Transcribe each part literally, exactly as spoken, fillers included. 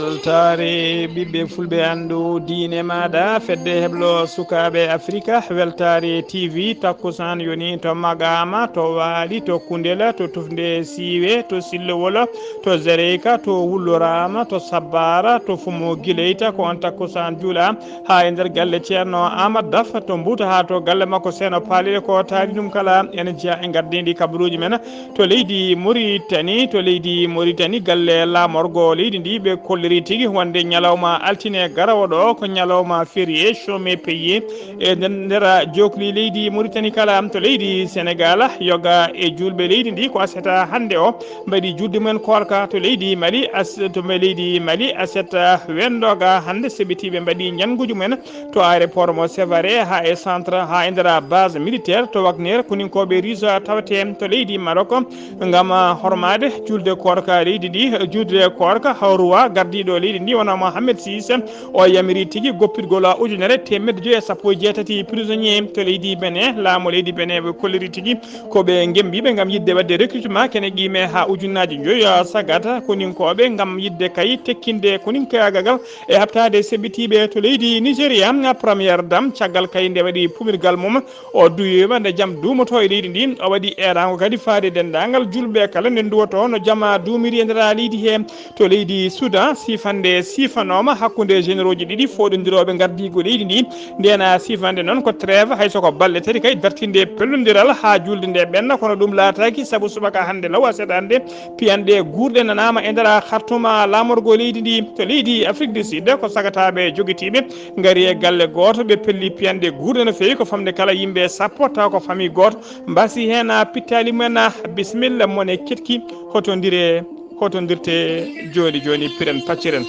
Weltaare ɓiɓɓe fulɓe, anndu diine maaɗa, fedde heblo sukaaɓe Afrika, Weltaare T V, takkusaan yoni to Magaama, to Waali, to Kundela, to Tufnde Siiwe, to Sillowolo, to Zereyka, to Wulloraama, to Sabbaara, to Fumo Gileyta, ko on takkusaan juula haa e nder galle Ceerno Aamadu Daf, to Mbuuta haa to galle makko Seeno Paalel, ko taari ɗum kala ene jeyaa e ngardiindi kabaruuji men. To leydi Moritani, to leydi Moritani, galle laamorgo leydi ndi, ɓe kolliri tigi wonde ñalawma altine garowo ɗo ko ñalawma férié, chômé payé. E nder, nder jokli leydi Moritani kala, to leydi Senegal, yoga e julɓe leydi ndi ko aset hannde o mbaɗi julde mumen koorka. To leydi Mali, as-, to leydi Mali, aset wenndoga hannde, sebitiiɓe mbaɗi ñannguuji mumen to aéroport mo Sévaré, haa e centre, haa e nder base militaire to Wagner, koninkooɓe Russe tawete to leydi Maroc, ngam hormaade julde koorka leydi ndi. Julde koorka, roi gardiiɗo leydi ndi, wona Mohamed six, o yamiri tigi goppitgol ujunere teemedde joyi e sappo e jeetati prisonnier to leydi Benin. Laamu leydi Benin ɓe kolliri tigi ko ɓe ngembiiɓe ngam yiɗde waɗde recrutement kene qiime haa ujunnaaji joyi sagata koninkooɓe ngam yiɗde kay tekkinde koninkaagal e haɓtaade sebitiiɓe to leydi Nigeria. Première dame, caggal kay nde waɗi pumirgal mum, o duwiima nde jam duumoto e leydi ndi. O waɗi eeraango kadi faade denndaangal julɓe kala nde nduwoto no jama duumiri e nder leydi he. To leydi Sudan, siifannde siifanooma hakkunde généraux ji ɗiɗi fooɗondirooɓe ngardiigu leydi ndi. Ndeen siifannde noon ko trêve, hay so ko balɗe tati kay dartinde pellondiral haa julde nde ɓenna, kono ɗum laataaki, sabu subaka hannde law aset hannde, piyanɗe guurɗe nanaama e nder Khartoum, laamorgo leydi ndi. To leydi Afrique du Sud, ko sagataaɓe jogitiiɓe ngari e galle gooto, ɓe pelli piyanɗe guurɗe no feewi, ko famde kala yimɓe sappo, tawa ko famille gooto mbasi heen pittaali mumen. Bisimilla, mone ketki, hotondire, hotondirte jooni jooni, piren pacciren.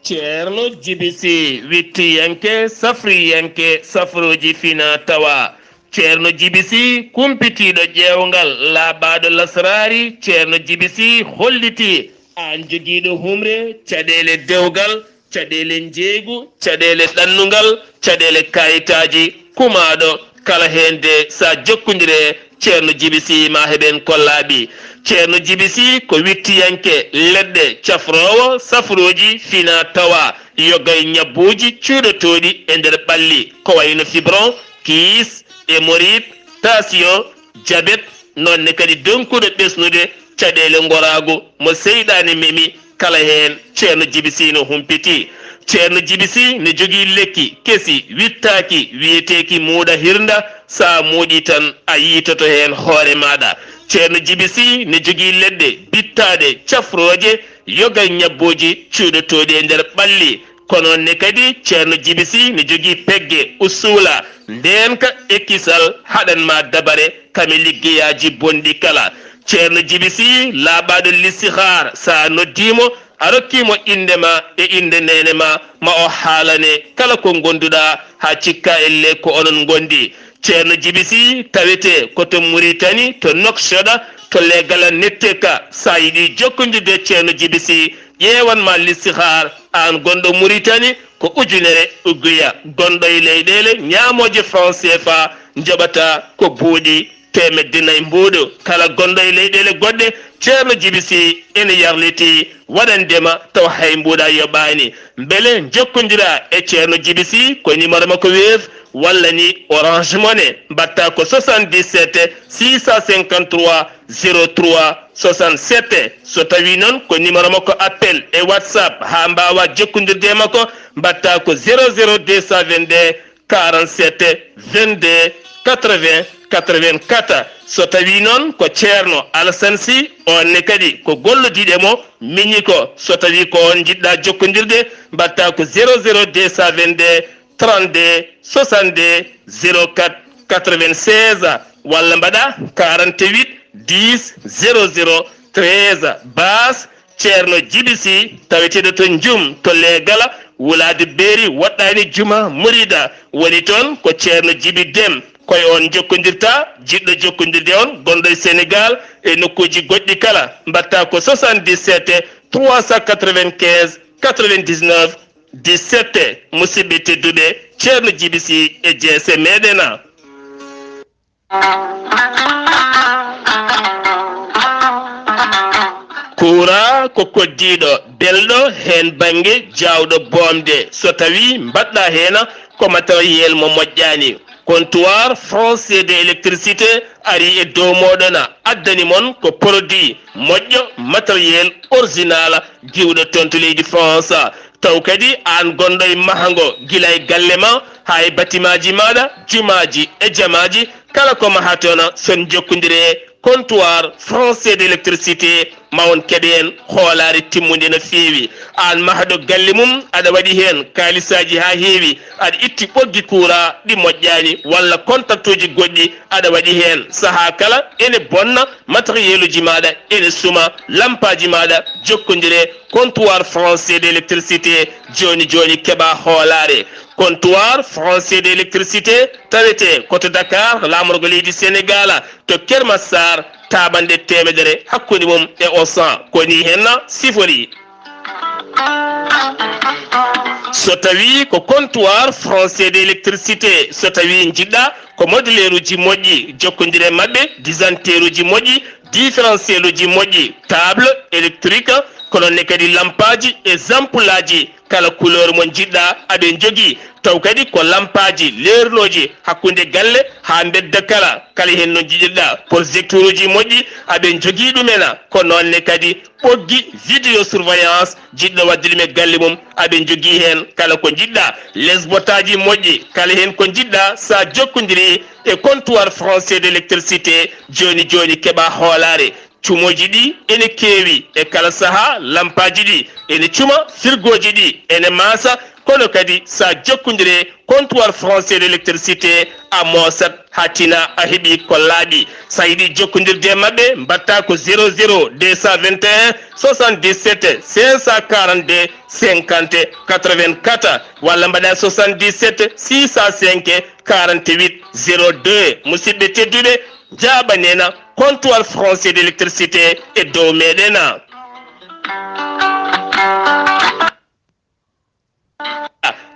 Ceerno Jibi Si, wittiyanke, safriyanke, safrooji fina tawa. Ceerno Jibi Si, kumpitiiɗo ƴeewngal, laaɓaaɗo lasraari. Ceerno Jibi Si hollitii aan jogiiɗo humre, caɗeele dewgal, caɗeele njeeygu, caɗeele ɗannungal, caɗeele kaayitaaji, kumaaɗo kala heen de, so a jokkondire Ceerno Jibi Si, ma heɓen ko laaɓi. Ceerno Jibi Si ko wittiyanke leɗɗe, cafroowo safrooji fina tawa, yoga e ñabbuuji cuuɗotooɗi e nder ɓalli, ko wayno fibron, kiis, hémorroïde, tension, jabet, noon ne kadi donkuɗo ɓesnude caɗeele ngoraagu mo seyɗaane memi, kala heen Ceerno Jibi Si no humpiti. Ceerno Jibi Si ne jogii lekki kesi wittaaki wiyeteeki muuɗa hirnda, so a muuɗii tan a yiitoto heen hoore maaɗa. Ceerno Jibi Si ne jogii leɗɗe bittaaɗe cafrooje, yoga e ñabbuuji cuuɗotooɗi e nder ɓalli. Kono ne kadi Ceerno Jibi Si ne jogii pegge usuula, ndeenka e kisal haɗan ma dabare kame liggeyaaji bonɗi kala. Ceerno Jibi Si laaɓaaɗo listihaar, so a noddii mo, a rokkii mo innde ma e innde neene ma, ma o haalane kala ko ngonduɗaa haa cikka elle ko onon ngondi. Ceerno Jibi Si tawetee ko to Muritani, to Noksoɗa, to Legala Netteka. So a yiɗi jokkondirde Ceerno Jibi Si, ƴeewan ma listihaar, aan gonɗo Muritani, ko ujunere uguya. Gonɗo e leyɗeele ñaamooje franc C F A, njoɓata ko buuɗi teemedde nayi mbuuɗu. Kala gonɗo e leyɗeele goɗɗe, Ceerno Jibi Si ene yarlitii waɗande ma tawa hay mbuuɗa yoɓaani. Mbele njokkondira e Ceerno Jibi Si ko numéro makko Wave walla ni Orange Money, mbaɗta ko soixante-dix-sept six cent cinquante-trois zéro trois soixante-sept. So tawii noon ko numéro makko appel e WhatsApp, haa mbaawa jokkondirde e makko, mbaɗta ko zéro zéro deux cent vingt-deux quarante-sept vingt-deux quatre-vingts quatre-vingt-quatre. So tawii noon ko Ceerno Alasan Si, oon ne kadi ko gollodiiɗo e mo, miñi ko, so tawii ko oon njiɗɗaa jokkondirde, mbaɗta ko zéro zéro deux cent vingt-deux trente-deux soixante-deux zéro quatre quatre-vingt-seize, walla mbaɗa quarante-huit dix zéro zéro treize. Baas Ceerno Jibi Si, taweteeɗo to Njum, to Leegala, wulaade Beeri, woɗɗaani Juma, Murida, woni toon ko Ceerno Jibi Dem. Ko e on jokkondirta, jiɗɗo jokkondirde on, gonɗo e Senegal e nokkuuji goɗɗi kala, mbaɗta ko soixante-dix-sept trois cent quatre-vingt-quinze quatre-vingt-dix-neuf dix-sept. Musidɓe tedduɓe, Ceerno Jibi Si e jeese meɗen. Kuuraa ko koddiiɗo, belɗo heen bannge, jaawɗo boomde. So tawii mbaɗɗaa heen ko matériel mo moƴƴaani, Comptoir Français de l'Électricité arii e dow mooɗon, addani mon ko produit moƴƴo, matériel original, diwɗo toon to leydi France. Taw kadi aan gonɗo e mahango, gila e galle ma haa e batimaaji maaɗa, jumaaji e jamaaji, kala ko mahaton, so on jokkondirii e Comptoir Français de l'Électricité, ma on keɓ heen hoolaare timmunde no feewi. Aan mahɗo galle mum, aɗa waɗi heen kaalisaaji haa heewi, aɗa itti ɓoggi kuuraa ɗi moƴƴaani, walla kontaktuuji goɗɗi aɗa waɗi heen. Sahaa kala ene bonna, matériel uji maaɗa ene suma, lampaaji maaɗa, jokkondiree Comptoir Français de l'Électricité jooni jooni, keɓaa hoolaare. Comptoir Français de l'Électricité tawetee ko to Dakar, laamorgo leydi Senegal, to Keur Massar, taaɓannde teemedere hakkunde mum e Auchan. Ko nii heen siforii. So tawii ko Comptoir Français de l'Électricité, so tawii njiɗɗaa ko modeleeruuji moƴƴi, jokkondiree maɓɓe, disanteeruuji moƴƴi, différentiel uji moƴƴi, table électrique, ko noon ne kadi lampaaji e ampoulaaji kala couleur mo njiɗɗaa, aɓe njogii. Taw kadi ko lampaaji leernooji hakkunde galle haa mbedda kala, kala heen no njiɗirɗaa. Projecteur uji moƴƴi, aɓe njogii ɗumen. Ko noon ne kadi ɓoggi vidéo surveillance, jiɗɗo waɗde ɗum e galle mum, aɓe njogii heen kala ko njiɗɗaa. Lesbotaaji moƴƴi, kala heen ko njiɗɗaa, so a jokkondirii e Comptoir Français de l'Électricité, jooni jooni keɓaa hoolaare. Cumooji ɗi ene keewi e kala sahaa, lampaaji ɗi ene cuma, firgooji ɗi ene maasa, kono kadi so a jokkondirii e Comptoir Français de l'Électricité, a moosat haa tina, a heɓii ko laaɓi. So a yiɗi jokkondirde e maɓɓe, mbaɗta ko zéro zéro deux cent vingt et un soixante-dix-sept cinq cent quarante-deux cinquante quatre-vingt-quatre, walla mbaɗa soixante-dix-sept six cent cinq quarante-huit zéro deux. Musidɓe tedduɓe, njaaɓanen Comptoir Français de l'Électricité e dow meɗen.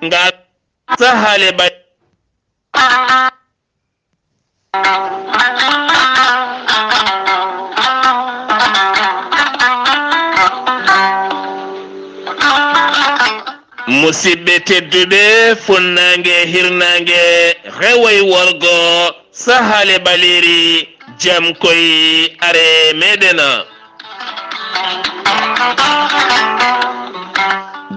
Ngal sahaale ɓay. Musidɓe tedduɓe, funnaange e hirnaange, rewo e worgo, sahaale ɓaleeri, jam koy are meɗen.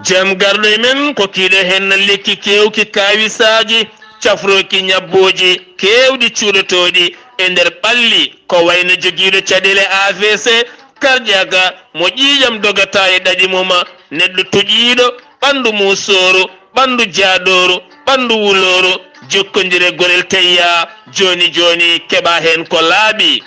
Jam garɗo e men ko kiiɗo heen lekki keewki kaawisaaji, cafrooki ñabbooji keewɗi cuuɗotooɗi e nder ɓalli, ko wayno jogiiɗo caɗeele A V C, cardiaque, mo ƴiiƴam dogata e ɗaɗi mum, neɗɗo toƴiiɗo, ɓanndu muusooru, ɓanndu jaaɗooru, ɓanndu wulooru, jokkondire Gorel Teyya, jooni jooni keɓa heen ko laaɓi.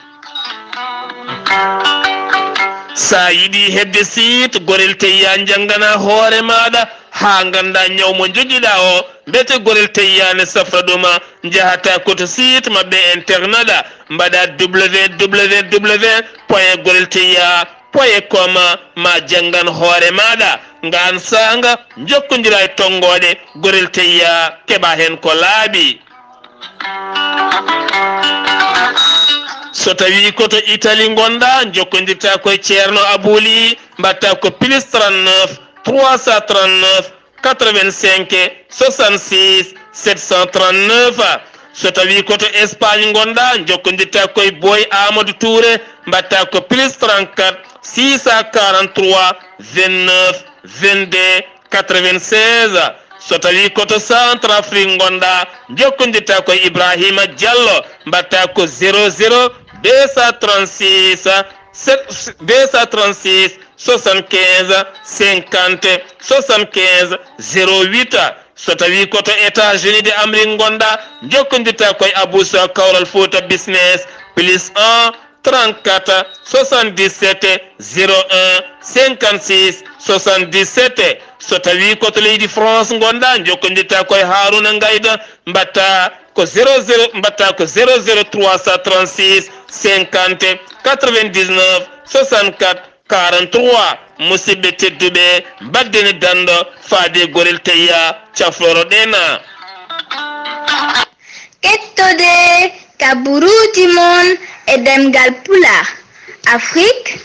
Sa yiɗi heɓde site Gorel Teyya, njanngana hoore maaɗa haa ngannda ñaw mo njogiɗa o, mbete Gorel Teyya ne safra ɗum, njahata ko to site maɓɓe internet, mbaɗa www point gorel teyya point com, ma janngan hoore maaɗa. Ngaan saanga, njokkondira e tonngooɗe Gorel Teyya, keɓa heen ko laaɓi. So tawii ko to Italie ngonɗa, njokkondirta ko e Ceerno Abuli, mbaɗta ko plus trente-neuf trois cent trente-neuf quatre-vingt-cinq soixante-six sept cent trente-neuf. So tawii ko to Espagne ngonɗa, njokkondirta ko e Boy Amadou Touré, mbaɗta ko plus trente-quatre six cent quarante-trois vingt-neuf vingt-deux quatre-vingt-seize. So tawii ko to Centrafrique ngonɗa, njokkondirta ko e Ibrahima Diallo, mbaɗta ko zéro zéro deux cent trente-six, deux cent trente-six soixante-quinze cinquante soixante-quinze zéro huit. So tawii ko to États-Unis de Amérique ngonɗa, njokkondirta ko e Abou Sow Kawral Fouta Business, plus un trente-quatre soixante-dix-sept zéro un cinquante-six soixante-dix-sept. So tawii ko to leydi France ngonɗa, njokkondirta ko e Harouna Ngaïda, mbaɗta Ko zéro zéro, mbaɗta ko zéro zéro trois cent trente-six cinquante quatre-vingt-dix-neuf soixante-quatre quarante-trois. Musidɓe tedduɓe, mbaɗdeni danɗo faade gorel teyya cafloro ɗena. Kettode kaburuuji mon e ɗemngal Pulaar, Afrik,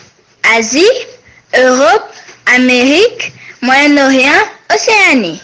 Asie, Europe, Amérique, Moyen-Orient, Océanie.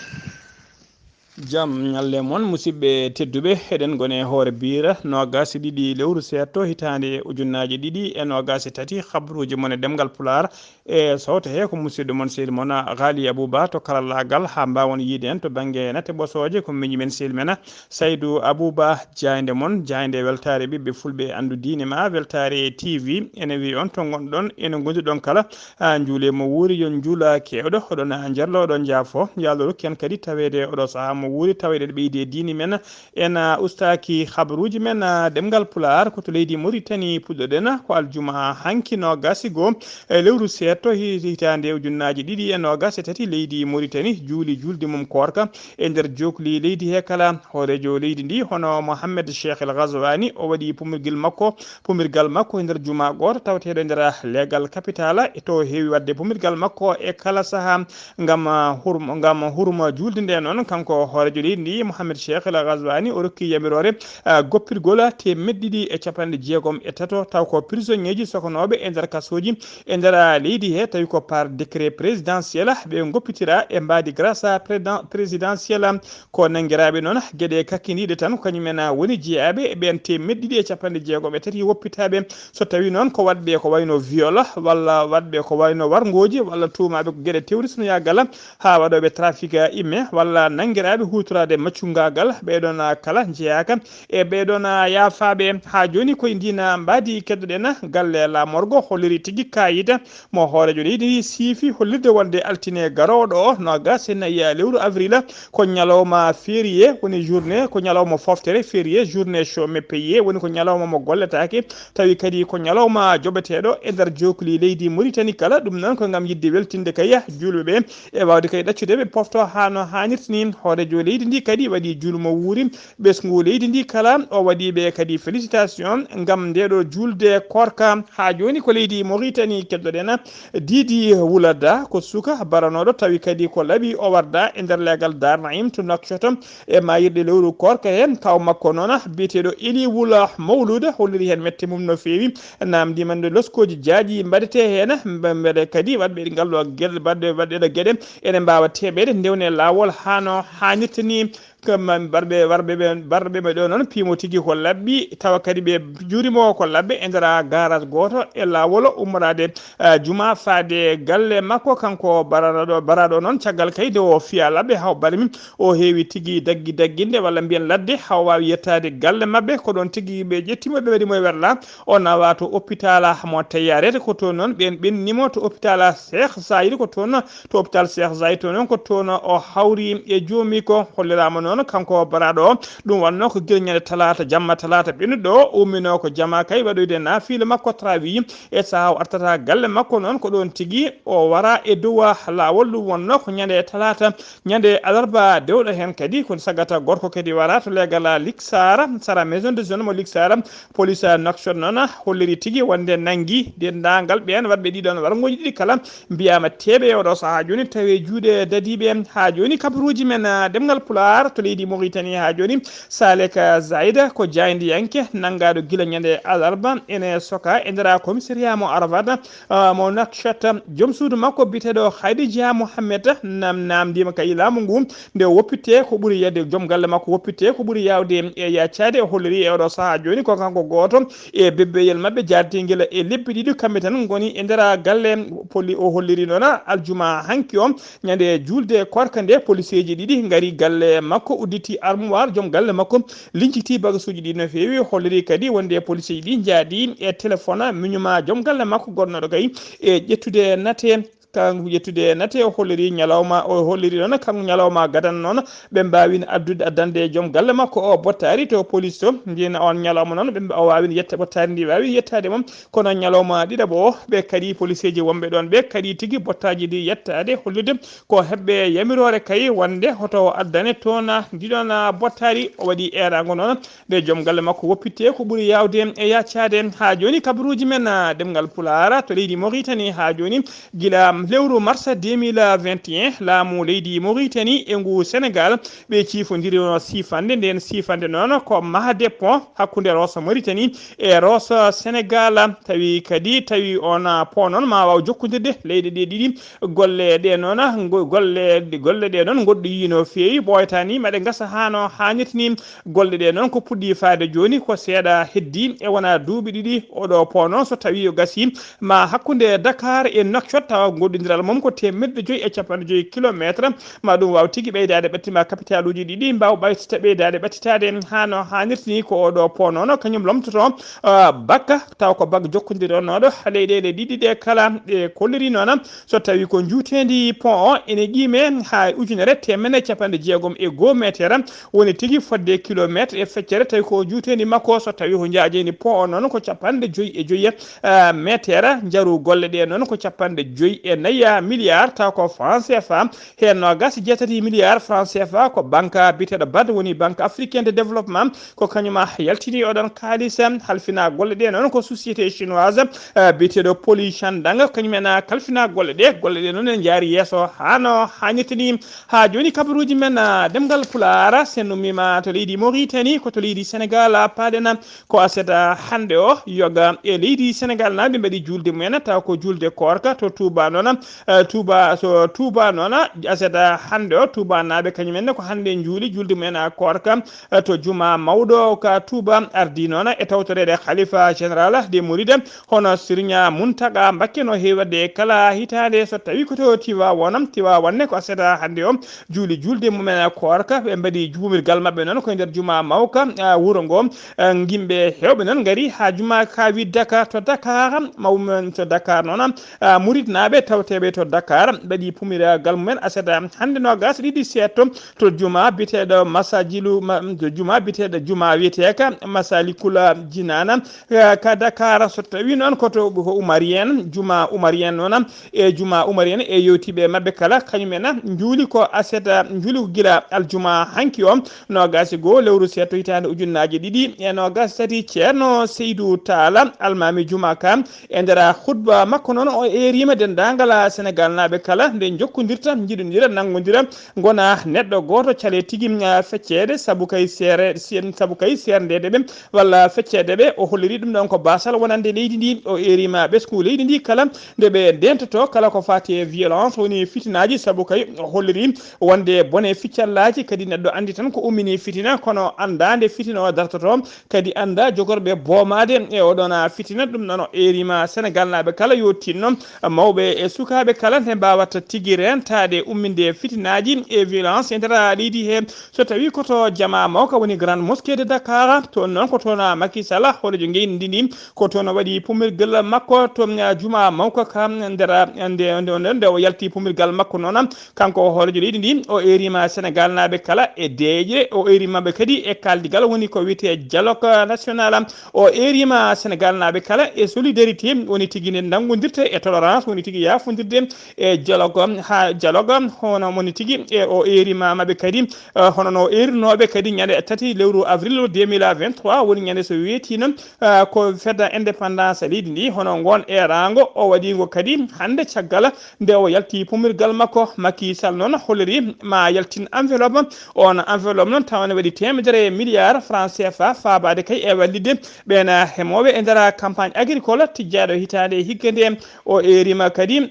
Jam ñalle mon, musidɓe tedduɓe. Eɗen ngoni e hoore biira noogaas e ɗiɗi lewru seeɗto hitaande ujunnaaje ɗiɗi e noogaas e tati. Habruuji mon e ɗemngal Pulaar e sowto he ko musidɗo mon, sehil mon Ghali Abouba to karallaagal, haa mbaawon yiide en to bannge nate ɓosooje. Ko miñi men, sehil men Saydou Abouba. Jaaynde mon, jaaynde weltaare ɓiɓɓe fulɓe, anndu diine ma, weltaare T V. Ene wi on to ngonɗon, ene ngonduɗon kala, a, njuule mo wuuri, yo njuula keewɗo. Oɗon, a, njarlo, oɗon njaafo. Yo Allah rokku en kadi taweede oɗo sahaa mo wuuri, taweede ene ɓeydi e diine men, en, a, ustaaki habaruuji men, a, ɗemngal Pulaar. Ko to leydi Mauritanie puɗɗoɗen, ko aljuma hanki noogaas e goo e lewru seeɗto hi-, hitaande ujunnaaje ɗiɗi e noogaas e tati. Leydi Mauritanie juuli juulde mum koorka e nder jookli leydi he kala. Hooreejo leydi ndi, hono Mohamed Cheikh El Ghazouani, o waɗi pumirgel makko, pumirgal makko e nder juma gooto tawateeɗo e nder leegal kapitaal, e to heewi waɗde pumirgal makko e kala sahaa ngam, ah, hurm-, ngam hurma juulde nde. Noon, kanko hooreejo leydi ndi, Mohamed Cheikh El Ghazouani, o rokki yamiroore, ah, goppirgol teemedde ɗiɗi e capanɗe jeegom e tato, taw ko prisonnier ji sokonooɓe e nder kasooji e nder leydi he, tawi ko par décret présidentiel ɓe ngoppitira e mbaadi grâce président-, présidentielle. Ko nanngiraaɓe noon geɗe kakkiniiɗe tan, ko kañum en woni jeyaaɓe e ɓeen teemedde ɗiɗi e capanɗe jeegom e tati woppitaaɓe. So tawii noon ko waɗɓe ko wayno viol, walla waɗɓe ko wayno warngooji, walla tuumaaɓe ko geɗe terrorisme yaagal, haa waɗooɓe trafic imme, walla nanngiraaɓe huutoraade maccungaagal, ɓee ɗoon kala njeyaaka e ɓee ɗoon yaafaaɓe. Haa jooni, koye ndiin mbaadi keddoɗen, galle La Morgue holliri tigi kaayit mo hooreejo leydi ndi siifi hollirde wonde altine garooɗo o, noogaas e nayi lewru avril, ko ñalawma férié, woni journée, ko ñalawma foftere férié, journée chômée payée, woni ko ñalawma mo golletaake, tawi kadi ko ñalawma joɓeteeɗo e nder jookli leydi Mauritanie kala. Ɗum noon ko ngam yiɗde weltinde kay juulɓe ɓe e waawde kay ɗaccude ɓe pofto haa no haanirta ni. Hooreejo leydi ndi kadi waɗi juul mo wuuri, ɓesngu leydi ndi kala, o waɗi ɓe kadi félicitation ngam ndeɗo juulde koorka. Haa jooni ko leydi Mauritanie keddoɗen. Didi Wulada ko suka baranooɗo, tawi kadi ko laɓi o warda e nder leegal Dar Naim to Nouakchott e maayirɗe lewru koorka he. Kaaw makko noon biyeteeɗo Eli Wula Mawluda holliri heen mette mum no feewi, naamndiima nde loskooji jaaƴi mbaɗetee heen, mbe-, mbeɗe kadi waɗɓe ngal ɗo geɗe, waɗɓe, waɗɓe ɗo geɗe ene mbaawa teɓeede, ndewne laawol haa no haanirta ni. Kam warɓe, warɓe ɓe, warɓe ɓe ɗo noon, piimo tigi ko laɓɓi, tawa kadi ɓe juurimo ko laɓɓe e nder garage gooto e laawol ummoraade, eh, juma faade galle makko. Kanko baraɗo, baraɗo noon, caggal kay nde o fiya laɓɓe, haw barmi, o heewi tigi daggi dagginde, walla mbiyen ladde, haw waawi yettaade galle maɓɓe. Ko ɗoon tigi ɓe ƴettimo, ɓe waɗi mo e werla, o nawa to hôpital mo Tayarete, ko toon noon ɓen ɓennimo to hôpital Cheikh Zayed, ko toon to hôpital Cheikh Zayed to noon, ko toon o hawri e joomi ko. Holliraama noon kanko baraɗo o, ɗum wonno ko gila ñande talaata, jamma talaata ɓennuɗo o, ummino ko jama kay waɗoyde naafila makko tarawih e sahaa o artata galle makko noon, ko ɗoon tigi o wara e dow laawol. Ɗum wonno ko ñande talaata, ñande alarba dewɗo heen kadi, ko sagata gorko kadi wara to leegal Liksara, sara maison de jeune mo Liksara. Police Nouakchott noon holliri tigi wonde nanngi denndaangal ɓeen waɗɓe ɗiɗon warngooji ɗiɗi kala, mbiyaama teeɓe e oɗo sahaa jooni, tawi e juuɗe dadiiɓe. Haa jooni, kabaruuji men, ah, ɗemngal Pulaar to leydi Mauritanie haa jooni, Salek Zaida ko jaayndiyanke nanngaaɗo gila ñande alarba, ene soka e nder commissariat mo Arafat, ah, mo Nouakchott. Joom suudu makko biyeteeɗo Khadija Mohamed, nam-, naamndiima kay laamu ngu, nde woppitte ko ɓuri yedde, joom galle makko woppitte ko ɓuri yaawde e yaccaade. O holliri e oɗo sahaa jooni ko kanko gooto e bebbeyel maɓɓe jaartingel e lebbi ɗiɗi, kamɓe tan ngoni e nder galle. Poli-, o holliri noon aljuma hanki o, ñande juulde koorka nde, poliseeji ɗiɗi ngari galle makko, udditi armoire joom galle makko, linciti bagasuuji ɗi no feewi. Holliri kadi wonde poliseeji ɗi njaadi e téléphone miñuma joom galle makko, gonnooɗo kay e ƴettude nate. kanko ƴettude nate, o holliri ñalawma, o holliri noon kanko ñalawma gadan noon, ɓe mbaawino addude, addande joom galle makko o bottaari to police to. Ndin on ñalawma noon, ɓe mba-, o waawino yetta, bottaari ndi waawi yettaade mum. Kono ñalawma ɗiɗaɓo o, ɓe kadi policeeji wonɓe ɗoon ɓe kadi tigi bottaaji ɗi yettaade, hollude ko heɓɓe yamiroore kay wonde hoto o addane toon, ah, ndiɗoon, ah, bottaari. O waɗi eeraango noon nde joom galle makko woppitte ko ɓuri yaawde e yaccaade. Haa jooni kabaruuji men, ah, ɗemngal Pulaar to leydi Mauritanie haa jooni, gila lewru mars deux mille vingt et un, laamu leydi Mauritanie e ngu Senegal, ɓe ciifondiri no siifande. Ndeen siifande noon ko mahde pont hakkunde Rosso Mauritanie e Rosso Senegal. Tawi kadi, tawi on, ah, pont noon ma waaw jokkondirde leyɗe ɗe ɗiɗi. Golle ɗe noon, ngo-, golle, golle ɗe noon ngoɗɗoyi no feewi, ɓooyata ni, maɗe ngasa haa no haanirta ni. Golle ɗe noon ko puɗɗi faade jooni, ko seeɗa heddi, e wona duuɓi ɗiɗi. Oɗo pont noon, so tawi o gasi, ma hakkunde Dakar e Nouakchott, tawa goɗɗindiral mum ko teemedde joyi e capanɗe joyi kilometre, ma ɗum waaw tigi ɓeydaade ɓatti, ma kapitaaluuji ɗiɗi mbaaw ɓaytita, ɓeydaade ɓattitaade haa no haanirta ni. Ko oɗo pont noon kañum lomtoto, ah, bakka, taw ko bak jokkondironooɗo leyɗeele ɗiɗi ɗe kala. Ɗe kolliri noon, so tawi ko njuuteendi pont o ene qiime haa ujunere teemedde capanɗe jeegom e goo meetere, woni tigi fodde kilometre e feccere, tawi ko njuuteendi makko, so tawi ko njaajeendi pont o noon ko capanɗe joyi e joyi, ah, meetere, njaru golle ɗe noon ko capanɗe joyi e nayi milliard, taw ko franc C F A, heen noogaas e jeetati milliard franc C F A ko banque biyeteeɗo bad, woni Banque Africaine de Développement, ko kañum yaltini oɗon kaalis. Halfina golle ɗe noon ko société chinoise, eh, biyeteeɗo Poly Shandang, kañum en, ah, kalfina golle ɗe. Golle ɗe noon ene njaari yeeso haa no haanirta ni. Haa jooni kabaruuji men, ah, ɗemngal Pulaar, sen ummiima to leydi Mauritanie, ko to leydi Senegal, ah, paaɗen, ah, ko aset, ah, hannde o, yoga e leydi Senegal naaɓe mbaɗi juulde mumen, taw ko juulde koorka to Touba noon, ah, Touba, so Touba noon, ah, aset, ah, hannde o, Touba naaɓe kañum en ne ko hannde njuuli juulde mumen, ah, koorka, eh, to juma mawɗo ka Touba, ardi noon e tawtoreede Khalifa Général des Mourides, hono Serigne Mountakha Mbacké no heewi waɗde kala hitaande, so tawi ko to Tivaouane, Tivaouane ne ko aset hannde o, juuli juulde mumen koorka, ɓe mbaɗi juumirgal maɓɓe noon ko e nder juma mawka, ah, wuro ngo, ah, yimɓe heewɓe noon ngari haa juma ka wi Dakar, to Dakar, mawɓe men to Dakar noon, ah, Murit naaɓe tawteeɓe to Dakar mbaɗi pumirgal mumen aset hannde noogaas e ɗiɗi seeɗa to juma biyeteeɗo Masajilu, ma, to juma biyeteeɗo juma wiyeteeka Masalikul Jinana, eh, ka Dakar. So tawi noon ko to, ko Umarien, juma Umarien noon, e juma Umarien e yewtiiɓe maɓɓe kala, kañum en njuuli ko aset, njuuli ko gila aljuma hanki o, noogaas e goo lewru seeɗa hitaande ujunnaaje ɗiɗi e noogaas e tati. Ceerno Seydou Tall, almaami juma ka, e nder khutba makko noon, o eeriima denndaangal Senegal naaɓe kala nde njokkondirta, njiɗondira, nanngondira, ngona neɗɗo gooto, cale tigi, ah, fecceede, sabu kay seere-, si-, sabu kay seerndeede ɓe walla fecceede ɓe. O holliri ɗum ɗon ko baasal wonande leydi ndi. O eeriima ɓesngu leydi ndi kala nde ɓe ndeentoto kala ko faati e violence, woni fitinaaji, sabu kay o holliri wonde bone ficcallaaji, kadi neɗɗo anndi tan ko ummini fitina, kono anndaa nde fitina o dartoto, kadi anndaa jogorɓe boomaade e oɗon fitina. Ɗum noon o eeriima Senegal naaɓe kala yo tinno, mawɓe e sukaaɓe kala nde mbaawata tigi reentaade umminde fitinaaji e violence e nder leydi he. So tawi ko to jama mawka woni Grande Mosquée de Dakar, toon noon ko toon Macky Sall, hooreejo leydi ndi, ko toon o waɗi pumirgal makko to, ah, juma mawka ka nder, ah, nde, nde, nde, nde o yalti pumirgal makko noon. Kanko o hooreejo leydi ndi, o eeriima Senegal naaɓe kala e deeƴre, o eeriima ɓe kadi e kaaldigal woni ko wiyetee dialogue national. O eeriima Senegal naaɓe kala e solidarité, woni tigi nde nanngondirta, e tolérance, woni tigi yaafondirde e dialogue, haa dialogue, hono woni tigi, e o eeriima maɓɓe kadi, eh, hono no eerinooɓe kadi ñande tati lewru avril deux mille vingt-trois, woni ñande so weetiino, eh, ko fedde indépendance leydi ndi, hono ngoon eeraango o waɗiingo kadi hannde caggal nde o yalti pumirgal makko. Macky Sall noon holliri ma yaltin enveloppe. On enveloppe noon tawa ne waɗi teemedere milliard franc C F A faabaade kay e wallitde ɓeen hemooɓe e nder campagne agricole tijjaaɗo hitaande e higgo nde. O eeriima kadi,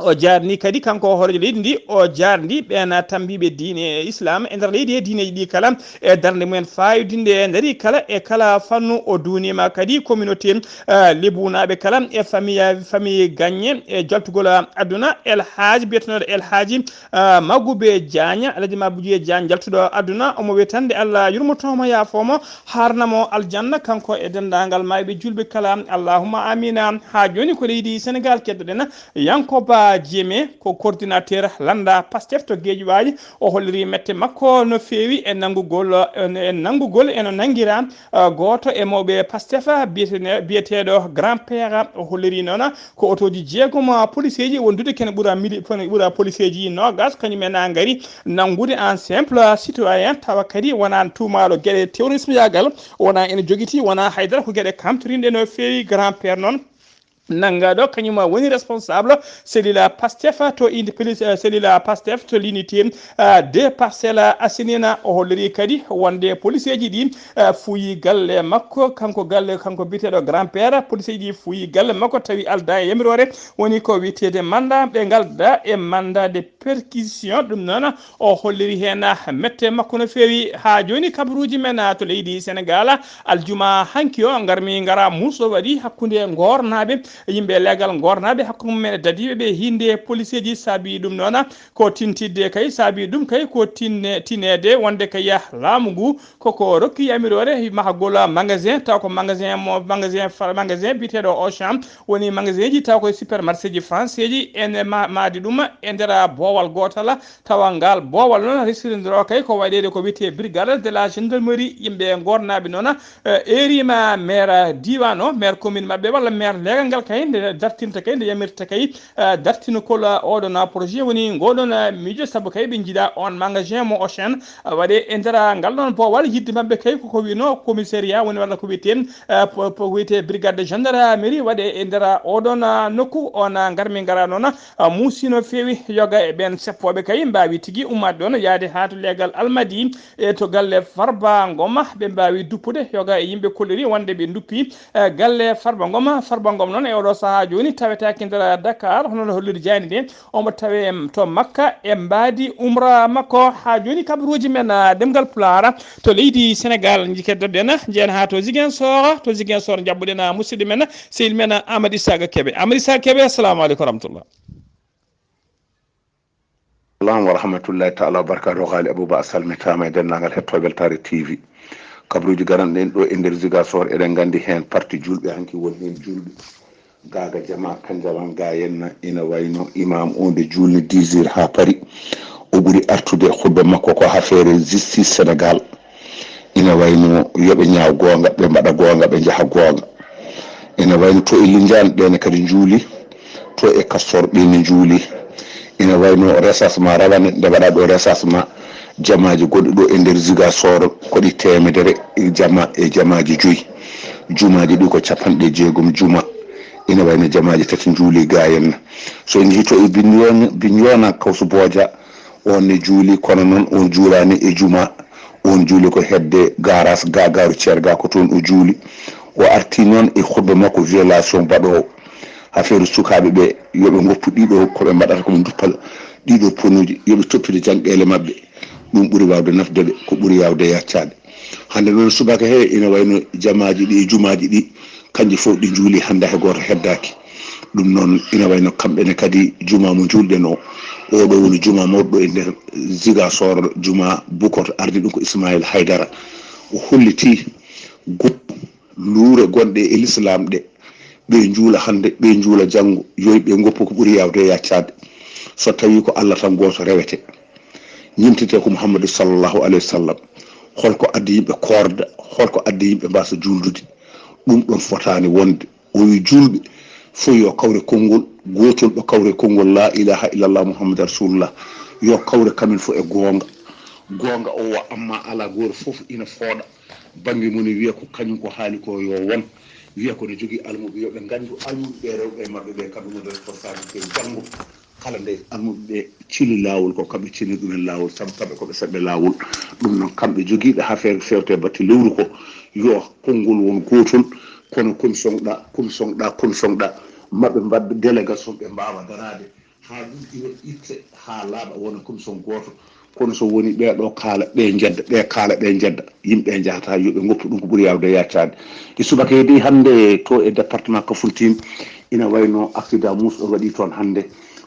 o jaarni kadi kanko hooreejo leydi ndi, o jaarni ɓeen tammbiiɓe diine Islam e nder leydi he diineeji ɗi kala e darnde mumen faayodinde e nder kala e kala fannu. O duuniima kadi communauté, eh, lebunaaɓe kala e famille, famille gagne e jaltugol aduna. El Hadj biyetenooɗo El Hadji, ah, Magube Diagne, Alhaji Mabuje Diagne, jaltuɗo aduna, omo wiyetande Allah yurmotomo, yaafoomo, haarnamo aljanna, kanko e denndaangal maayɓe julɓe kala. Allahumma amina. Haa jooni ko leydi Senegal keddoɗen, Yankoba Jeme ko coordinateur lannda Pastef to Guédiawaye. O holliri mette makko no feewi e nanngugol, e nanngugol e no nanngira, eh, gooto e mawɓe Pastef biyetene-, biyeteeɗo Grand Père. O holliri noon ko otooji jeegom poliseeji wondude kene ɓura mili-, kene ɓura poliseeji noogas kañum en a ngari nanngude en simple citoyen, tawa kadi wonaa tuumaaɗo geɗe terrorisme yaagal, wonaa ene jogiti, wonaa haydara, ko geɗe kamtorinɗe no feewi. Grand Père noon nanngaɗo kañum woni responsable cellule Pastef to inde police, eh, cellule Pastef to l'unité, eh, deux Parcelles Assainies. O holliri kadi wonde poliseeji ɗi, eh, fuyi galle makko, kanko galle, kanko biyeteeɗo Grand Père, poliseeji ɗi fuyi galle makko tawi alda e yamiroore, woni ko wiyeteede mandat, ɓe ngalda e mandat de perquisition. Ɗum noon o holliri heen mette makko no feewi. Haa jooni kabaruuji men to leydi Senegaal, aljuma hanki o ngarmi ngara muso waɗi hakkunde Ngornaaɓe, yimɓe leegal Ngornaaɓe, hakkunde mum en e dadiiɓe ɓe hinnde poliseeji. Saabi ɗum noon ko tintidde kay, saabi ɗum kay ko tinne-, tineede wonde kay laamu ngu koko rokki yamiroore mahagol magasin, taw ko magasin mo, magasin fa-, magasin biyeteeɗo Auchan, woni magasinji taw koye supermarchéji françaiseji ene ma-, maadi ɗum e nder boowal gootal. Tawa ngal boowal noon resirindiro kay ko waɗeede ko wiyetee brigade de la gendarmerie. Yimɓe Ngornaaɓe noon, eh, eerima maire diiwaan o, maire commune maɓɓe walla maire leegal ngal kay nde dartinta kay, nde yamirta kay, eh, dartinugol oɗon projet woni ngoɗon, eh, miijo, sabu kay ɓe njiɗa on magasin mo Auchan, eh, waɗe e nder ngal ɗon boowal. Yiɗde maɓɓe kay koko wino commissariat woni walla ko wiyetee, eh, po-, po-, wiyetee brigade de gendarmerie waɗe e nder oɗon, eh, nokku. On, eh, ngarmi ngara noon, eh, muusi no feewi. Yoga e ɓeen seppooɓe kay mbaawi tigi ummaade ɗoon yaade haa to leegal Almadi e to galle Farba Ngom. Ɓe mbaawi duppude yoga e yimɓe kolliri wonde ɓe nduppi, eh, galle Farba Ngom. Farba Ngom noon e oɗo sahaa jooni tawetaake nder Dakar, hono no holliri jayni de. Omo tawe to Makka e mbaadi umra makko. Haa jooni kabaruuji men, ah, ɗemngal Pulaar to leydi Senegaal, nji keddoɗen, njehen haa to Ziguinchor, to Ziguinchor njaɓɓuɗen, ah, musidɗo men, sehil men, ah, Amadou Isaka Kebe. Amadou Isaka Kebe, assalamu aleykum wa rahmatullah. Salam wa rahmatullahi taala wa barakatuh. Haali Abouba, a salmitaama e denndaangal hettooɓe Weltaare T V. Kabaruuji garanɗen ɗo e nder Ziguinchor, eɗen nganndi heen parti juulɓe hanki woni heen juulɓe. Gaaga Jama, Kanjalan, Gayenna, ina wayno imam o nde juulni dix heures haa paari. O ɓuri artude khutba makko ko affaire justice Sénégal. Ina wayno yo ɓe ñaaw goonga, ɓe mbaɗa goonga, ɓe njaha goonga. Ina wayno to e Lindiane ɓeene kadi njuuli, to e Castor ɓeene njuuli. Ina wayno recensement rawane nde mbaɗa ɗo recensement jamaaji gonɗi ɗo e nder Ziguinchor ko ɗi teemedere jama e jamaaji joyi. Jumaaji ɗi ko capanɗe jeegom juma. Ina wayno jamaaji tati njuuli ga henna. So en njehii to e Bignona, Bignona Kawsu Booja, on ne juuli, kono noon on juulaani e juma. On juuli ko hedde garas ga, gaaru ceer ga, ko toon o juuli. O arti noon e khutba makko violation baɗoowo. Affaire sukaaɓe ɓe, yo ɓe ngoppu ɗiɗo ko ɓe mbaɗata, ko ɓe nduppa ɗiɗo ponuuji, yo ɓe toppito janngeele maɓɓe. Ɗum ɓuri waawde nafde ɓe, ko ɓuri yaawde yaccaade. Hannde noon subaka he ina wayno jamaaji ɗi e jumaaji ɗi, kanji fof ɗi njuuli, hannde hay gooto heddaaki. Ɗum noon ina wayno kamɓe ne kadi juma mo njuulɗen o, oɗo woni juma mawɗo e nder Ziguinchor, juma Bukot, ardi ɗum ko Ismaïla Haydara. O holliti gu-, luure gonɗe e l'islam ɗe, ɓe njuula hannde, ɓe njuula janngo, yo ɓe ngoppu ko ɓuri yaawde e yaccaade. So tawi ko Allah tan gooto rewete, ñimtete ko Muhammadu sallallahu alayhi wa sallam. Holko addi yimɓe koorda? Holko addi yimɓe mbasa juuldude? Ɗum ɗon fotaani wonde. O wi juulɓe fof yo kawre konngol gootol, ɓe kawre konngol la ilaha illallah Muhammadu Rasulullah. Yo kawre kamin fof e goonga. Goonga o wa amma ala gooto fof ina fooɗa. Bannge mum ne wiya ko kañum ko haali ko yo won, wiya ko ne jogii almuɓe, yo ɓe nganndu almuɓe ɓe, rewɓe e maɓɓe ɓe, kamɓe ngoni responsabilité janngo. Kala nde almuɓe ɓe cili laawol, ko kamɓe cili ɗumen laawol, sabu kamɓe ko ɓe seɓɓe laawol. Ɗum noon, kamɓe jogiiɓe affaire fewte batte lewru ko, yo konngol won gootol, kono commission ɗa, commission ɗa, commission ɗa, maɓe mbaɗ délégation, ɓe mbaawa daraade. Haa ɗum ina itte, haa laaɓa wona commission gooto. Kono so woni ɓee ɗo kaala, ɓee njedda, ɓee kaala, ɓee njedda, yimɓe njahata, yo ɓe ngoppu ɗum ko ɓuri yaawde yaccaade. E subaka heddi hannde to e département Kafountine, ina wayno accident mus ɗo waɗi toon hannde.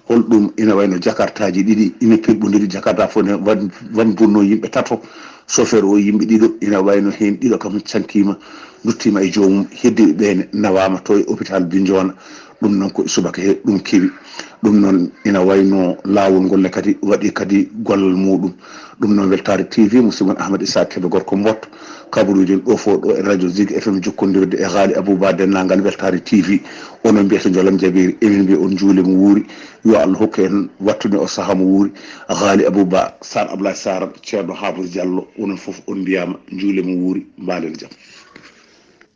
Holɗum? Ina wayno jakartaaji ɗiɗi ina perɓondiri, jakarta fof ne wan-, wanbunno yimɓe tato. Chauffeur o yimɓe ɗiɗo, ina wayno heen ɗiɗo kam cankiima, nduttiima e joomum. Heddiiɓe ɓee ne nawaama to e hôpital Bignona. Ɗum noon ko subaka he ɗum kewi. Ɗum noon ina wayno laawol ngol ne kadi waɗi kadi gollal muɗum. Ɗum noon Weltaare T V, musidɗo mon Ahmed Issa Kebe, gorko Mbotto, kabaruuji en ɗo fof ɗo e radio Zig F M, jokkondirde e Haali Abouba, denndaangal Weltaare T V. Onon mbiyata jolam jaɓeeri, emin mbiya on njuule mo wuuri, yo Allah hokku en wattude o sahaa mo wuuri. Haali Abouba, Sar Ablaye Sar, Ceerno Haafis Diallo, onon fof on mbiyaama njuule mo wuuri, mbaalen jam.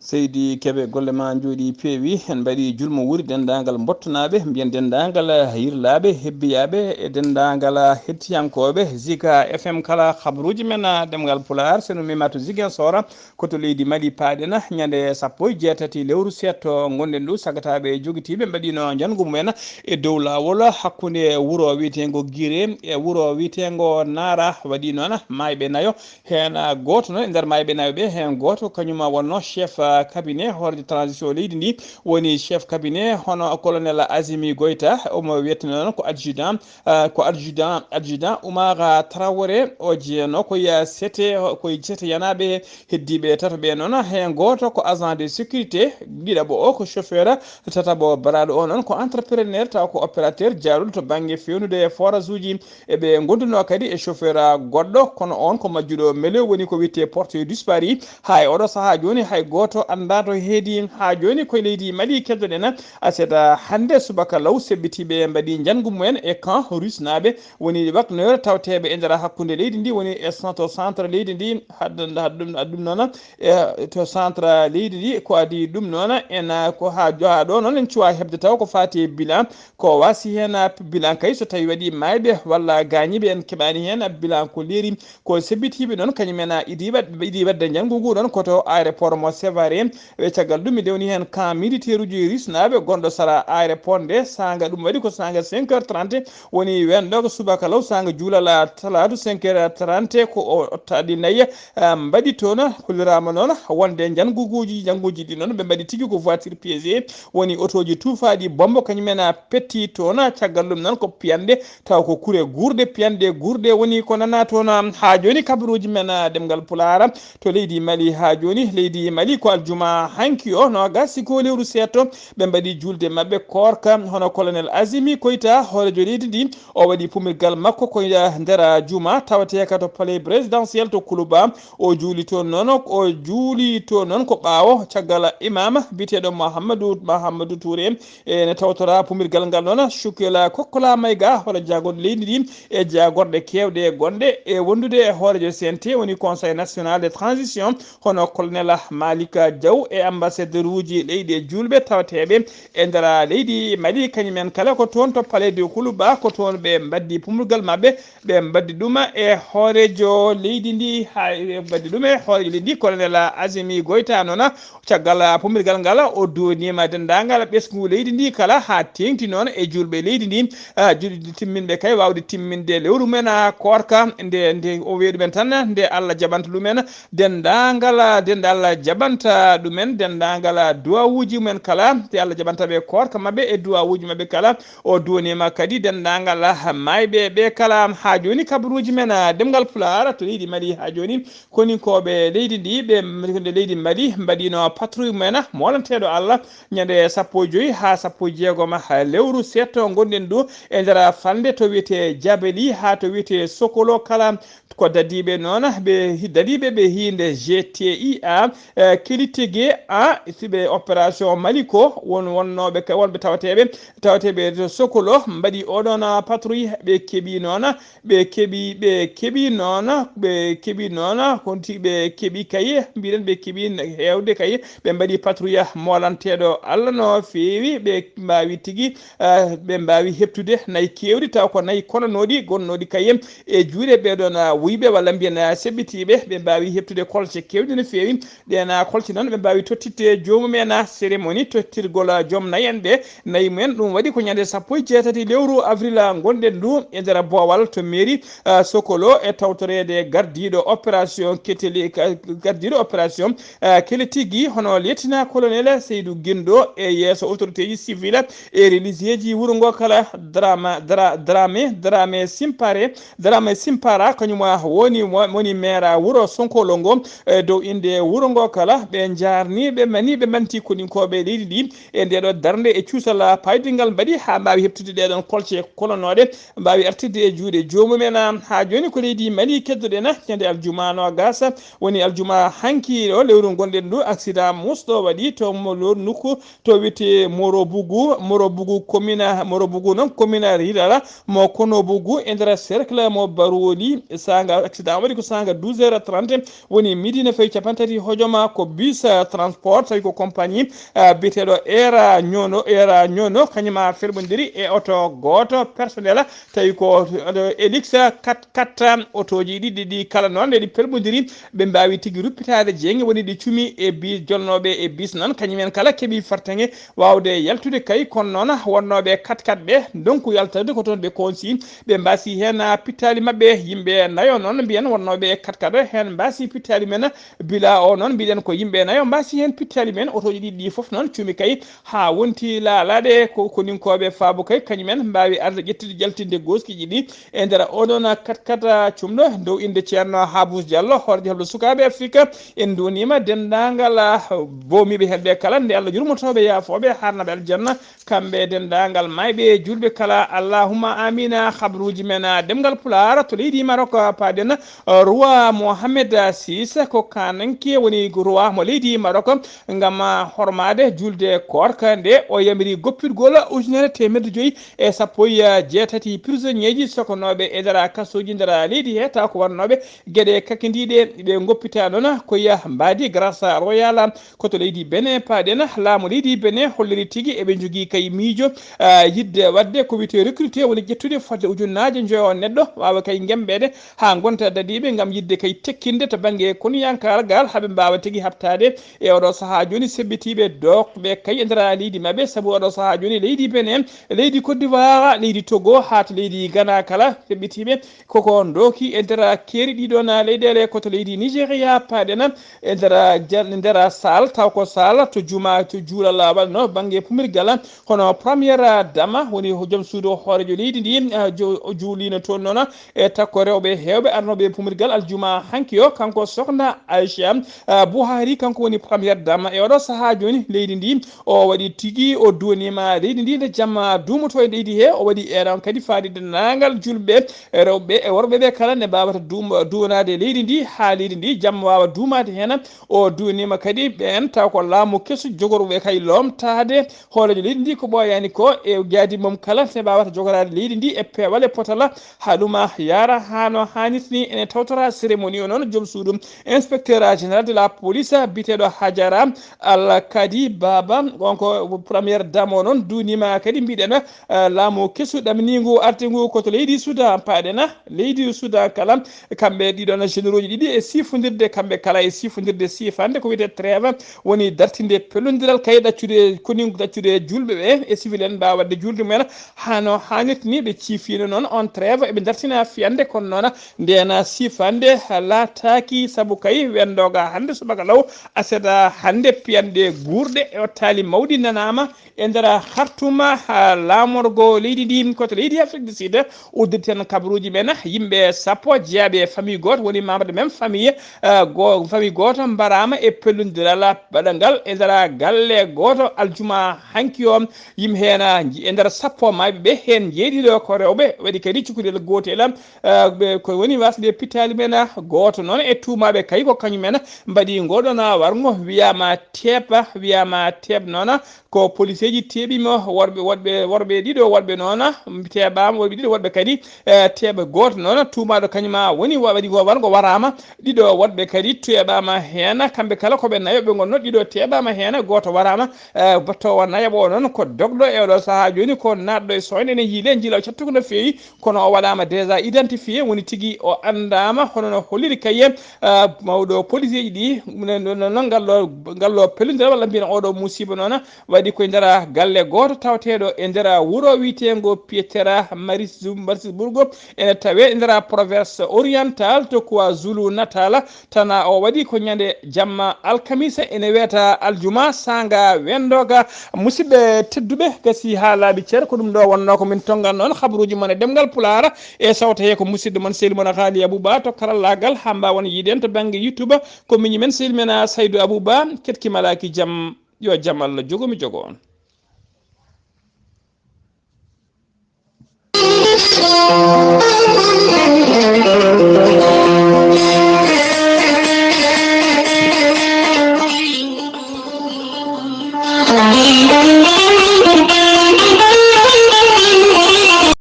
Seydi Kebe, golle ma njooɗi peewi. En mbaɗi julmo wuuri denndaangal Mbottonaaɓe, mbiyen denndaangal yirlaaɓe, hebbiyaaɓe e denndaangal hettiyankooɓe Zika F M kala. Habaruuji men, ah, ɗemngal Pulaar, seno mimatu Ziguinchor, ko to leydi Mali paaɗen. Ñande sappo e jeetati lewru seeɗto ngonɗen ɗo, sagataaɓe jogitiiɓe mbaɗino njanngu mumen e dow laawol hakkunde wuro wiyeteengo Gire e wuro wiyeteengo Naara, waɗi noon maayɓe nayo. Heen, ah, gooto noon e nder maayɓe nayo ɓe, heen gooto kañum wonno chef, ah, cabinet hooreejo transition leydi ndi, woni chef cabinet hono colonel Azimi Goïta, omo wiyetee noon ko adjudant, ah, ko adjudant, adjudant Oumar Traoré, o jeyanoo ko ya sete, ko sete yanaaɓe heddiiɓe tato ɓe noon. Heen gooto ko agent de sécurité, ɗiɗaɓo o ko chauffeur, tataɓo baraaɗo o noon ko entrepreneur, tawa ko opérateur jaaduɗo to bannge feewnude forage uji. Eɓe ngondunoo kadi e chauffeur goɗɗo, kono oon ko majjuɗo mele, woni ko wiyetee porté disparu. Haa e oɗo sahaa jooni hay gooto anndaa to heedi. Haa jooni koye leydi Mali keddoɗen aset hannde subaka law, sebbitiiɓe mbaɗi njanngu mumen e camp rusnaaɓe, woni Wagner, tawteeɓe e nder hakkunde leydi ndi, woni e cent-, to centre leydi ndi. Haɗ-, haɗ-, ɗum, ɗum noon, e to centre leydi ndi, ko adii ɗum noon, ena ko haa, haa ɗo noon en cuwaa heɓde taw ko faati e bilan. Ko waasi heen bilan kay, so tawii waɗii maayɓe walla gaañiiɓe, en keɓaani heen bilan ko leeri. Ko sebbitiiɓe noon, kañum en a idii waɗ-, idii waɗde njanngu ngu noon ko to aéroport mo Sévaré. E caggal ɗum, mi dewni heen camp militaire uji rusnaaɓe gonɗo sara aéroport nde. Saanga ɗum waɗi ko saanga cinq heures trente, woni ween ɗo ko subaka law, saanga juulal talaata cinq heures trente, ko o ottaɗi nayi, ah, mbaɗi toon, holliraama noon wonde njannguuji, njannguuji ɗi noon ɓe mbaɗi tigi ko voiture piégée, woni otooji tuufaaɗi bombo, kañum en a petti toon. Caggal ɗum noon ko piyanɗe, taw ko kure guurɗe, piyanɗe guurɗe woni ko nanaa toon. Haa jooni kabaruuji men, ah, ɗemngal Pulaar to leydi Mali. Haa jooni leydi Mali ko aljuma hanki o, noogas ko lewru seeɗto, ɓe mbaɗi juulde maɓɓe koorka. Hono colonel Azimi Koyta, hooreejo leydi ndi, o waɗi pumirgal makko ko e nder juma, tawateeka to palais présidentiel to Kuluba. O juuli toon noon, o juuli toon noon ko ɓaawo caggal imam biyeteeɗo Mahamadou, Mahamadou Touré. E ne tawtora pumirgal ngal noon, Shukela Kokkola Mayga, hono jaagorɗo leydi ndi e jaagorɗe keewɗe gonɗe e wondude e hooreejo C N T, woni Conseil National de Transition, hono colonel Malika Diaw, e ambassadeur uji leyɗe juulɓe tawateeɓe e nder leydi Mali, kañum en kala ko toon to palais de Kuluba, ko toon ɓe mbaddi pumirgal maɓɓe, ɓe mbaddi ɗum e hooreejo leydi ndi, haa ɓe mbaddi ɗum e hooreejo leydi ndi, colonel Azimi Goyta noon. Caggal, ah, pumirgal ngal, o duwaniima denndaangal ɓesngu leydi ndi kala, haa teeŋti noon e juulɓe leydi ndi, ah, juulɓe timminɓe kay waawde timminde lewru men, ah, koorka, nde, nde o wiyi ɗumen tan, nde Allah jaɓanta ɗumen denndaangal, ah, nde Allah jaɓanta ɗumen denndaangal, ah, duwawuuji mumen kala, nde Allah jaɓanta ɓe koorka maɓɓe e duwawuuji maɓɓe kala. O duwaniima kadi denndaangal, ah, maayɓe ɓe kala. Haa jooni kabaruuji men, ah, ɗemngal Pulaar to leydi Mali haa jooni. Koninkooɓe leydi ndi, ɓe, leydi Mali mbaɗino patrouille mumen, moolanteeɗo Allah, ñande sappo e joy haa sappo e jeegom lewru seeɗto ngonɗen ɗo e nder falnde to wiyetee Jabeli haa to wiyetee Sokolo kala. Ko dadiiɓe noon, ɓe hi-, dadiiɓe ɓe hiinde G T I A, eh, kelitege a, siɓe opération Maliko, won wonnooɓe ka, wonɓe tawateeɓe, tawateeɓe to Sokolo mbaɗi oɗon patrouille, ɓe keɓi noon ɓe keɓi, ɓe keɓi noon, ɓe keɓi noon, honti ɓe keɓi kay, mbiɗen ɓe keɓi heewde kay, ɓe mbaɗi patrouille moolanteeɗo Allah no feewi, ɓe mbaawi tigi, ah, ɓe mbaawi heɓtude nayi keewɗi, taw ko nayi konanooɗi, gonnooɗi kay e juuɗe ɓee ɗoon, ah, wuyɓe walla mbiyen, ah, seɓɓitiiɓe, ɓe mbaawi heɓtude kolce keewɗe no feewi, ɗeen, ah, kolce noon ɓe mbaawi tottitte joomum en, ah, cérémonie tottirgol, ah, joom nayi en ɓe, nayi mumen. Ɗum waɗi ko ñande sappo e jeetati lewru avril, ah, ngonɗen ndu e nder boowal to mairie, ah, Sokolo e tawtoreede gardiiɗo opération keteli-, ka-, gardiiɗo opération, ah, kele tigi hono lieutenant colonel Seydou Guindo e yeeso autorité ji civile e religieux ji wuro ngo kala Drama-, Dra-, Dramé, Dramé Simpare, Dramé Simpara kañum woni mo- woni meera wuro Sonkolo ngo, e dow innde wuro ngo kala. Ɓe njaarni, ɓe mani, ɓe manti koninkooɓe leydi ndi e ndeeɗo darnde e cuusal paydingal mbaɗi haa mbaawi heɓtude ɗeeɗon kolce kolonooɗe, mbaawi artirde e juuɗe joomum en. Haa jooni ko leydi Mali keddoɗen, ñande aljuma noogas, woni aljuma hanki ɗo lewru ngonɗen ndu, accident musɗo waɗi to mo lor nokku to wiyetee Morobugu, Morobugu commune, Morobugu noon commune rurale mo Konobugu e nder cercle mo Barwoli. Saanga accident o waɗi ko saanga douze heures trente, woni midi no fayi cappanɗe tati hojoma, ko bus, eh, transport, tawi ko compagnie, eh, biyeteeɗo Air Ñono, Air Ñono, kañum ma felɓondiri e oto gooto personnel, tawi ko, eh, Helix quatre quatre, otooji ɗiɗi ɗi kala noon eɗi pelɓondiri, ɓe mbaawi tigi ruppitaade jeeynge woni ɗi cumi e bus jolnooɓe e bus noon, kañum en kala keɓi fartaŋŋe waawde yaltude kay, kono noon wonnooɓe quatre quatre ɓe ndonku yaltande ko toon ɓe konsi, ɓe mbasi heen pittaali maɓɓe, yimɓe nayo noon mbiyen wonnooɓe quatre quatre heen mbasi pittaali men. Bila o noon mbiɗen ko yimɓe nayo mbasi heen pittaali men, otooji ɗiɗi ɗi fof noon cumi kay haa wonti laalaɗe. Ko koninkooɓe faabo kay kañum en mbaawi arde ƴettude jaltinde gooskiiji ɗi e nder oɗon quatre quatre cumɗo dow innde Ceerno Habous Diallo, hoordi heblo sukaaɓe Afrika. En nduwaniima denndaangal, ah, boomiiɓe heen ɓe kala, nde Allah yurmotooɓe, yaafooɓe, haarnaaɓe aljanna, kamɓe e denndaangal maayɓe e juulɓe kala. Allahumma amina. Habruuji men, ah, ɗemngal Pulaar to leydi Maroc, ah, paaɗen, ah, Roi Mohamed six, ko kananke woni roi mo leydi Maroc, ngam, ah, hormaade juulde koorka nde o yamiri goppirgol ujunere teemedde joyi e sappo e jeetati prisonnier ji sokonooɓe e nder kasooji nder leydi he, taw ko wonnooɓe geɗe kakindiiɗe ɓe ngoppita noon ko ya mbaadi grâce royale. Ko to leydi Benin paaɗen, laamu leydi Benin holliri tigi eɓe njogii kay miijo, ah, yiɗde waɗde ko wiyetee recruter, woni ƴettude fodde ujunnaaje njoyo neɗɗo waawa kay ngembeede haa ngonta dadiiɓe ngam yiɗde kay tekkinde to bannge konuyankagal haa ɓe mbaawa tigi haɓtaade e oɗo sahaa jooni seɓɓitiiɓe dookɓe kay e nder leydi maɓɓe. Sabu oɗo sahaa jooni leydi Benin, leydi Côte d'Ivoire, leydi Togo haa to leydi Ghana kala seɓɓitiiɓe koko ndooki e nder keeri ɗiɗon leyɗeele. Ko to leydi Nigeria paaɗen e nder jal-, nder saal, taw ko saal to juma, to juulal waɗno bannge pumirgal, hono première dame woni joom suudu hooreejo leydi ndi, ah, jo-, o juulino toon noon e takko rewɓe heewɓe arnooɓe e pumirgal aljuma hanki o, kanko Sokhna Aisha, ah, Buhari, kanko woni première dame e oɗo sahaa jooni leydi ndi. O waɗi tigi, o duwaniima leydi ndi nde jamma duumoto e leydi he. O waɗi eɗon kadi faade denndaangal juulɓe, rewɓe e worɓe ɓe kala ne mbaawata duum-, duwanaade leydi ndi haa leydi ndi jamma waawa duumaade heen. O duwaniima kadi ɓeen taw ko laamu kesu jogorɓe kay loomtaade hooreejo leydi ndi ko ɓooyaani ko e jaadi mum kala ne mbaawata jogoraade leydi ndi e peewal e potala. Haɗuma yaara haa no haanirta ni, ene tawtora cérémonie o noon joom suudu inspecteur général de la police biyeteeɗo Hajara Al Kadi Baba, on ko première dame o noon duwaniima kadi mbiɗen, eh, laamu kesu ɗamniingu artingu ko to leydi Soudan paaɗen, leydi Soudan kala kamɓe ɗiɗon généraux ji ɗiɗi e sifondirde kamɓe kala e sifondirde sifande ko wiyetee trêve, woni dartinde pellondiral kay ɗaccude koni ɗaccude juulɓe ɓe e civil en mbaawa waɗde juulde mumen haa no haanirta ni. Ɓe ciifiino noon on trêve, eɓe dartina fiyande kono noon ndeen sifande laataaki sabu kay wendooga hannde subaka law aset hannde piyanɗe guurɗe e ottaali mawɗi nanaama e nder Khartoum, ah, laamorgo leydi ndi ko to leydi Afrique du Sud. Uddirten kabaruuji men, yimɓe sappo jeyaaɓe e famille gooto, woni membre de même famille, ah, go-, famille gooto mbaraama e pellondiral baɗangal e nder galle gooto aljuma hanki o. Yim heen, ah, e nder sappo maayɓe ɓe, heen jeeɗiɗo ko rewɓe, waɗi kadi cukalel gootel, ah, ɓe ko woni wasde pittaali men, ah, gooto noon e tuumaaɓe kay ko kañum en mbaɗi ngoɗon warngo, wiyaama teeɓa, wiyaama teeɓ noon, ko poliseeji teeɓiima worɓe, woɗɓe, worɓe ɗiɗo woɗɓe noon teeɓaama, worɓe ɗiɗo woɗɓe kadi, eh, teeɓa gooto noon tuumaaɗo kañum ma woni wa-, waɗi ngo warngo waraama, ɗiɗo woɗɓe kadi teeɓaama heen, kamɓe kala ko ɓe nayo ɓe ngonno, ɗiɗo teeɓaama heen, gooto waraama, eh, battoowo nayaɓo o noon ko dogɗo e oɗo sahaa jooni ko naatɗo e sooyde ene yiile njila o cattuko no feewi, kono o waɗaama déjà identifié, woni tigi o anndaama hono no holliri kaye, ah, mawɗo poliseeji ɗi, no, no, no, no ngallo, ngallo pellondiral walla mbiyen oɗo musiba noon waɗi koye nder galle gooto tawateeɗo e nder wuro wiyeteengo Pietera Maris-, Marisburgo, ene tawee e nder province oriental to KwaZulu Natal. Tana o waɗi ko ñande jamma alkamisa, ene weeta aljuma, saanga wendooga. Musidɓe tedduɓe, gasi haa laaɓi cer, ko ɗum ɗo wonnoo ko min tonngan noon habaruuji mon e ɗemngal Pulaar e sawta he ko musidɗo mon Seydi Kono Haali Abouba to karallaagal, haa mbaawen yiiden to bannge YouTube, ko miñi men sehil men Saydou Abouba, ketki malaaki jam, yo jam Allah jogo mi jogo on.